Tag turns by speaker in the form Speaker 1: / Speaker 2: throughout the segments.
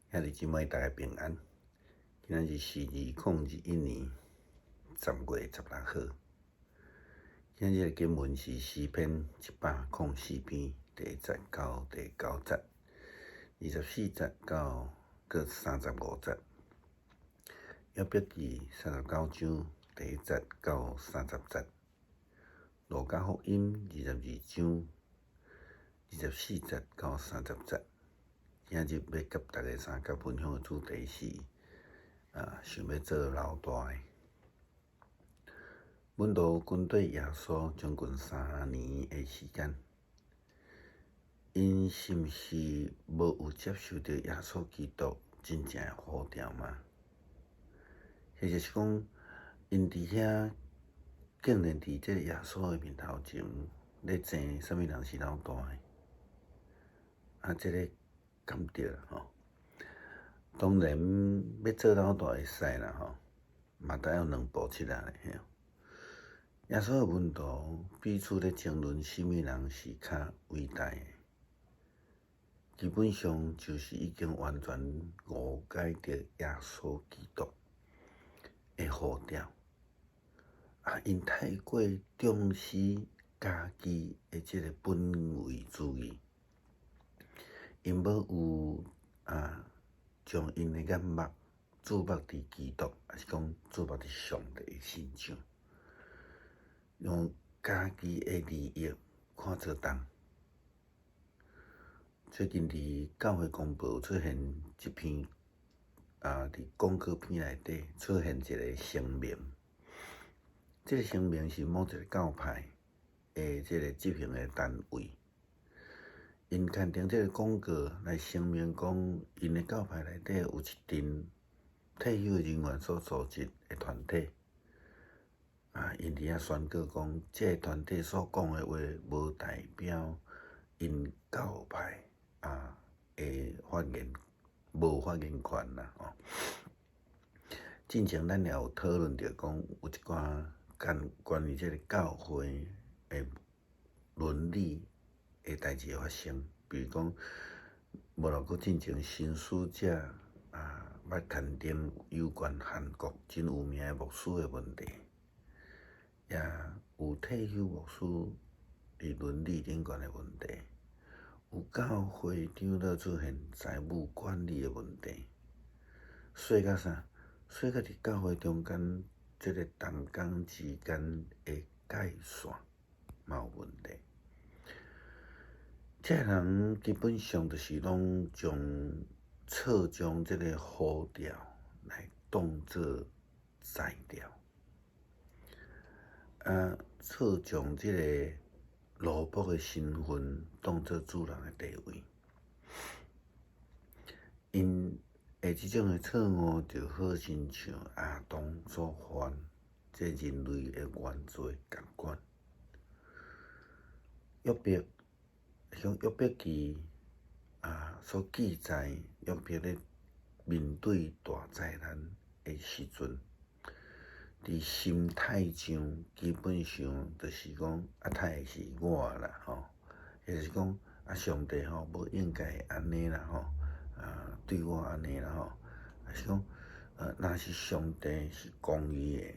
Speaker 1: 兄弟姊妹大家平安。今仔日是2021年10月16號。今日的經文是詩篇104篇第一節到第九節，24節到閣35節。約伯記39章第一節到30節。路加福音22章24節到30節。今日欲佮大家相佮分享的主題是想欲做老大的。門徒跟綴耶穌將近3年的時間，𪜶是毋是無有接受著耶穌基督真正的呼召嗎？或者是講，𪜶佇遐竟然佇這个耶穌的面頭前咧爭啥物人是老大的？啊，這个敢對啦吼？當然欲做老大會使啦吼，嘛得愛有兩步七仔咧嘿。耶穌的門徒彼此咧爭論啥物人是較偉大的，基本上就是已經完全誤解著耶穌基督的呼召。啊，𪜶太過重視家己的這个本位主義。𪜶無有將𪜶的眼目注目佇基督，抑是講注目佇上帝的身上，用家己的利益看做重。最近佇教會公報出現一篇佇廣告片內底出現一个聲明，這个聲明是某一个教派的這个執行的單位。𪜶刊登這个廣告來聲明講，𪜶的教派內底有一陣退休人員所組織的團體，𪜶佇遐宣告講，這个團體所講的話無代表𪜶教派的發言，無發言權啦吼。進前咱也有討論著講，有一寡關關於這个教會的倫理的代誌發生，比如講，無偌久進前新使者捌刊登有關韓國真有名的牧師的問題，也有退休牧師佇倫理頂懸的問題，有教會長老出現財務管理的問題，細到啥？細到佇教會中間這个同工之間的界線嘛有問題。這个人基本上就是攏將錯將這个呼召來當做才調，錯將這個奴僕的身份當做主人的地位。𪜶的這種的錯誤，就好親像亞當所犯這人類的原罪仝款。約伯像約伯記所記載，約伯咧面對大災難的時陣，佇心態上基本上就是講啊，歹的是我啦吼，或者是講上帝吼無應該按呢啦吼，對我按呢啦吼，抑是講，若是上帝是公義的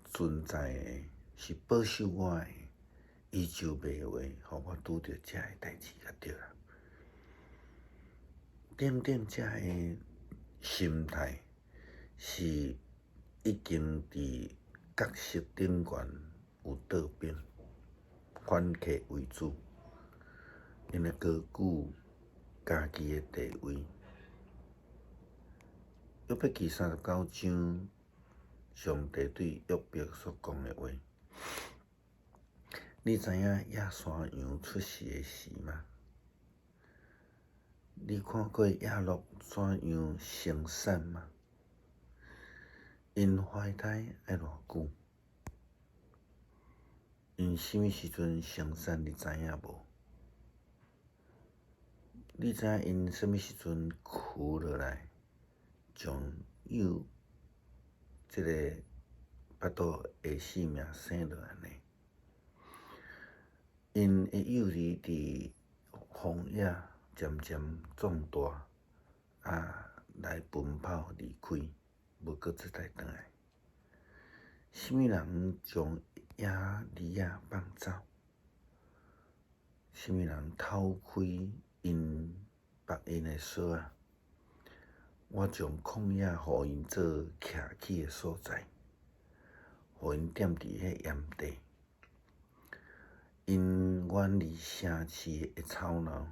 Speaker 1: 存在的，是保守我的，伊就袂會予我拄著這个代誌才對啦。點點這个心態是已經佇角色頂懸有倒反，反客為主，𪜶咧高舉家己的地位。約伯記39章，上帝對約伯所講的話。你知影野山羊出世的時嗎？你看過野鹿怎樣生產嗎？𪜶懷胎愛偌久？𪜶啥物時陣生產？你知影無？你知影𪜶啥物時陣跍落來，將幼這个腹肚的性命生落來呢？𪜶的幼兒佇荒野漸漸壯大，啊來奔跑離開，無閣再轉來。啥物人將野驢仔放走？啥物人偷開𪜶縛𪜶的索仔？我將曠野予𪜶做徛起的所在，予𪜶踮佇彼鹽地。𪜶遠離城市的吵鬧，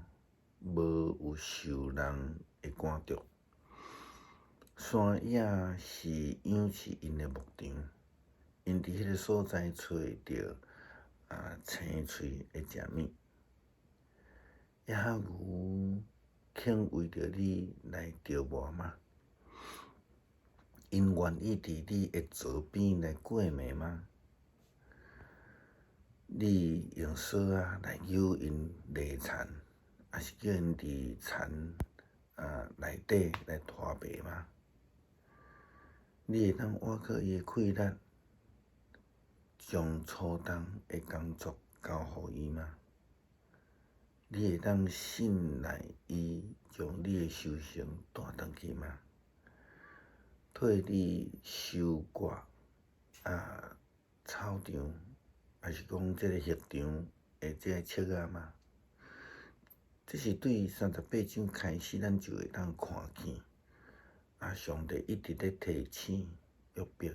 Speaker 1: 無有受人的趕逐。山野是養飼𪜶的牧場，𪜶佇彼个所在揣著青翠的食物。野牛肯為著你來琢磨嗎？𪜶願意佇你的槽邊來過暝嗎？你用索仔來搝𪜶犁田，抑是叫𪜶佇田內底來拖耙嗎？你會當倚靠伊的氣力，將粗重的工作交予伊嗎？你會當信賴伊將你的收成帶轉去嗎？替你收割草場，抑是講這个畜場的這个粟仔嗎？這是對38章開始，咱就會當看見，上帝一直咧提醒約伯，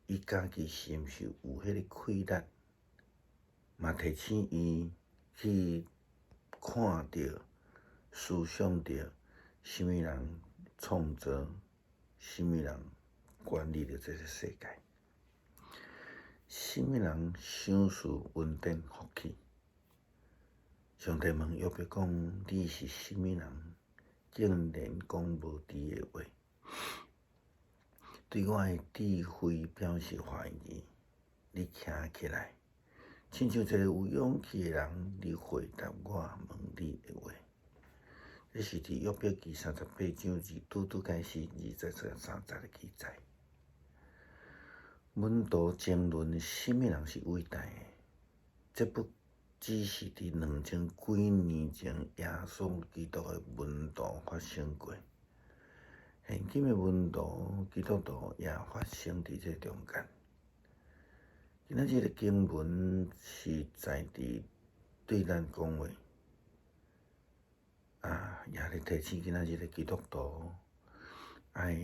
Speaker 1: 伊家己是毋是有彼个氣力，嘛提醒伊去看著、思想著，啥物人創造，啥物人管理著這个世界，啥物人賞賜恩典福氣。上帝問約伯講：你是啥物人？竟然講無知的話，對我的智慧表示懷疑。你徛起來，親像一個有勇氣的人，你回答我問你的話。這是佇約伯記38章二拄拄開始20到30節的記載。門徒爭論啥物人是偉大的，這不只是佇2000幾年前耶穌基督的門徒發生過，現今的門徒基督徒也發生佇這中間。今仔日的經文是在佇對咱講話，也咧提醒今仔日的基督徒，愛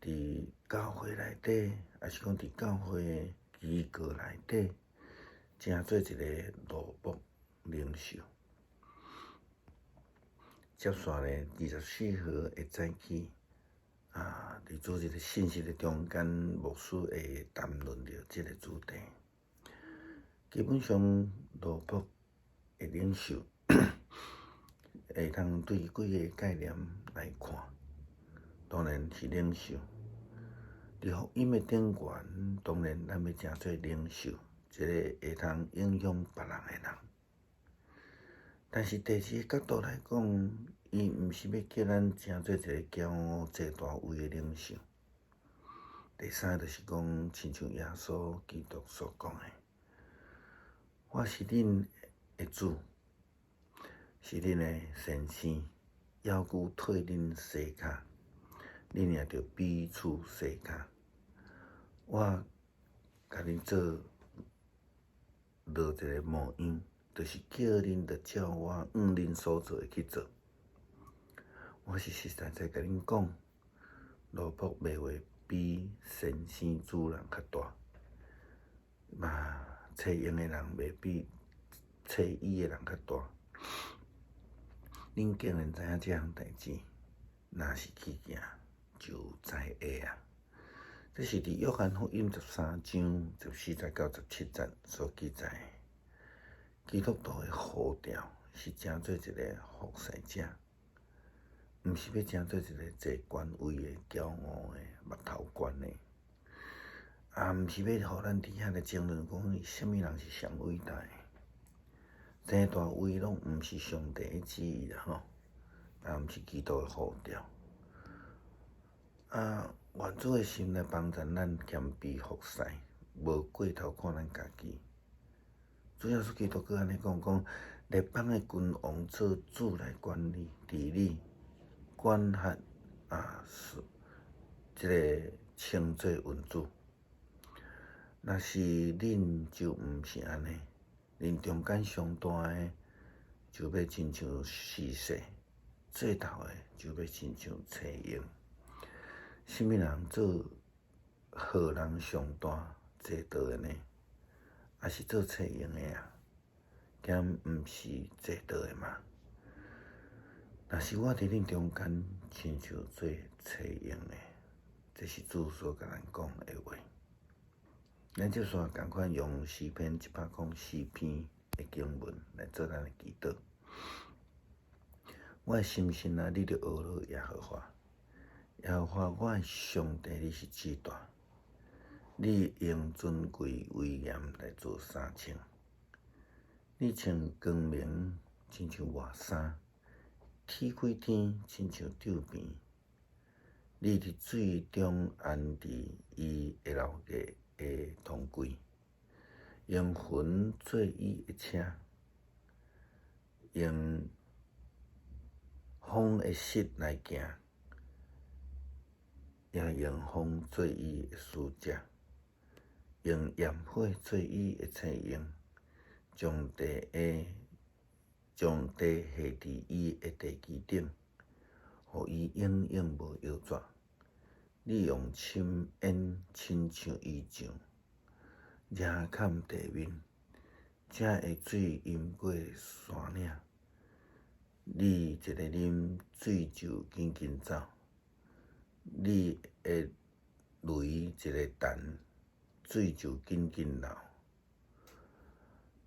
Speaker 1: 佇教會內底，抑是講佇教會機構內底，成做一個奴僕領袖。接紲咧，24號的早起，佇主日的信息的中間，牧師會談論著這個主題。基本上，奴僕的領袖會當對幾个概念來看，當然是領袖。佇福音的頂懸，當然咱欲成做領袖，一个會通影響別人的人。但是第二个角度來講，伊毋是欲叫咱成做一个驕傲坐大位的領袖。第三就是講，親像耶穌基督所講的，我是恁的主，是恁的先生，猶閣替恁洗跤，恁也著彼此洗跤。我共恁做落一个模樣，就是叫恁著照我向恁所做的去做。我實實在在共恁講，奴僕袂會比先生主人較大，嘛揣嬰的人袂比揣伊的人較大。恁竟然知影這項代誌，若是去行，就知會啊。這是佇約翰福音13章14節到17節所記載。基督徒的呼召是成做一个服侍者，毋是欲成做一个坐權位的驕傲的目頭懸的，也毋是欲予咱佇遐咧爭論講啥物人是上偉大的。坐大位攏毋是上帝的旨意啦吼，也毋是基督的呼召。願主的心來幫助咱謙卑服侍，無過頭看咱家己。主耶穌基督閣按呢講講，列邦的君王做主來管理治理，管轄啊，是這个稱做恩主。若是恁就毋是按呢，恁中間上大的就欲親像序細，最頭的就欲親像冊傭。啥物人做號人上大坐道的呢？抑是做冊傭的啊？敢毋是坐道的嗎？若是我佇恁中間親像做冊傭的，這是主所共咱講的話。咱這煞仝款用詩篇104篇的經文來做咱的祈禱。我的心神啊，你著呵咾耶和華，耶和華我的上帝，你是至大，你用尊貴威嚴來做衫穿，你穿光明，親像外衫，鐵開天，親像帳棚。你佇水中安置伊的樓閣的統櫃，用雲做伊的車，用風的翼來行，也用風做伊的使者，用炎火做伊的冊傭，將地下佇伊的地基頂，予伊永永無搖逝。你用深淵親像衣帳，遮蓋地面，才的水淹過山嶺。你一个啉水就緊緊走，你的雷一个彈，水就緊緊流，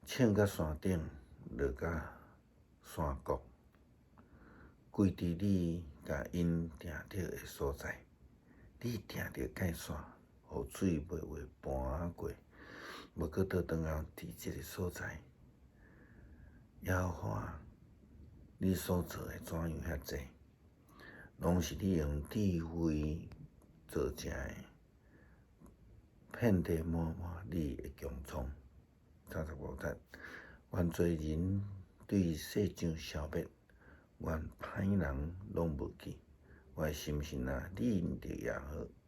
Speaker 1: 衝到山頂，落到山谷，歸佇你共𪜶定著的所在。你定著界線，予水袂會盤過，無閣倒轉來佇這个所在。耶和華，你所做的怎樣遐濟？攏是你用智慧做成的，遍地滿滿你的穹蒼。35節，願罪人對世上消滅，願歹人攏無去。我的心神啊，恁著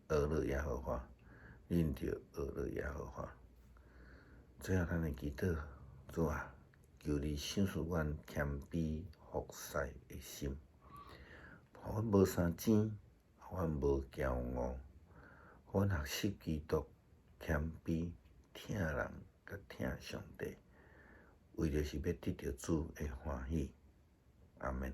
Speaker 1: 呵咾耶和華，恁著呵咾耶和華。最後，咱來祈禱，主啊，求你賞賜阮謙卑服侍的心，予阮無相爭，予阮無驕傲，予阮學習基督謙卑疼人佮疼上帝，為著是欲得著主的歡喜。阿們。